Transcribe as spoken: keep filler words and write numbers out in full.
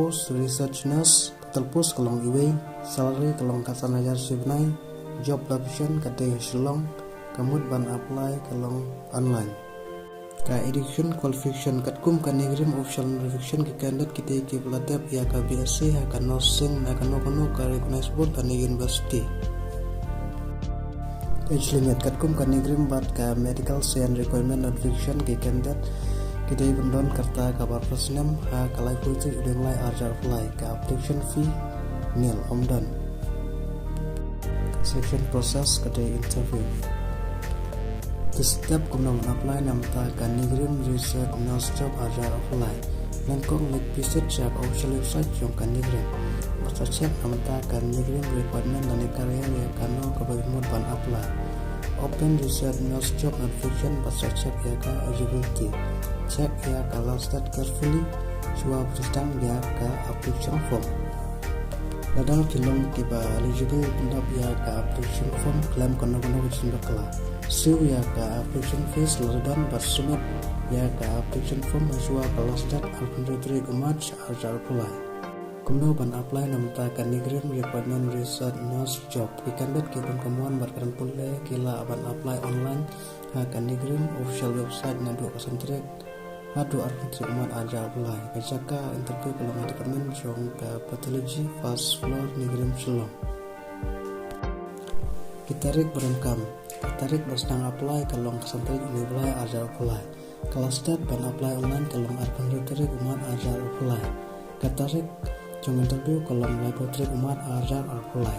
Post research nurse, ka total post ka long uwei, salary ka long khatsan hajar shi bnai, job location ka dei Shillong, ka mut ban apply ka long online. Ka education qualification, katkum ka NEIGRIHMS official notification, ki candidate ki dei kiba la dep ïa ka B S c ha ka nursing na kano kano ka recognized board lane university. Age limit, katkum ka NEIGRIHMS bad ka medical science requirement notification, ki candidate ki dei ban don ka rta kaba arphew snem ha ka laiphew tarik u June lai arhajar arphew lai. Ka application fee nil, ym don. Selection process ka dei interview. Ki step kumno ban apply na bynta ka NEIGRIHMS research nurse job arhajar arphew lai. Lyngkot leit visit sha ka official website jong ka NEIGRIHMS bad sa check na bynta ka NEIGRIHMS requirement lane career ïa kano kaba mut ban apply. Open research nurse job notification bad sa check ïa ka eligibility. Check ïa ka last date carefully shuwa ban sdang ïa ka application form. Lada ki long kiba eligible ban dap ïa ka application form, khlem kano kano ka jingbakla, siew ïa ka application fees lada don bad submit ïa ka application form shuwa ka last date arphew hynriew tarik u March arhajar arphew lai. Kumno ban apply na bynta ka NEIGRIHMS requirement research nurse job. Ki candidate kiba don ka mon bad ka don pule ki lah ban apply online ha ka NEIGRIHMS official website naduh ka san tarik haduh arphew tarik u March arhajar arphew lai. Ka jaka interview ka long ha department jong ka pathology, first floor, NEIGRIHMS Shillong. Ki tarik ba donkam. Ka tarik ba sdang apply ka long ka san tarik u Naiwieng arhajar arphew lai. Ka last date ban apply online ka long arphew hynriew tarik u March arhajar arphew lai. Ka tarik jong interview ka long laiphew tarik u March arhajar arphew lai.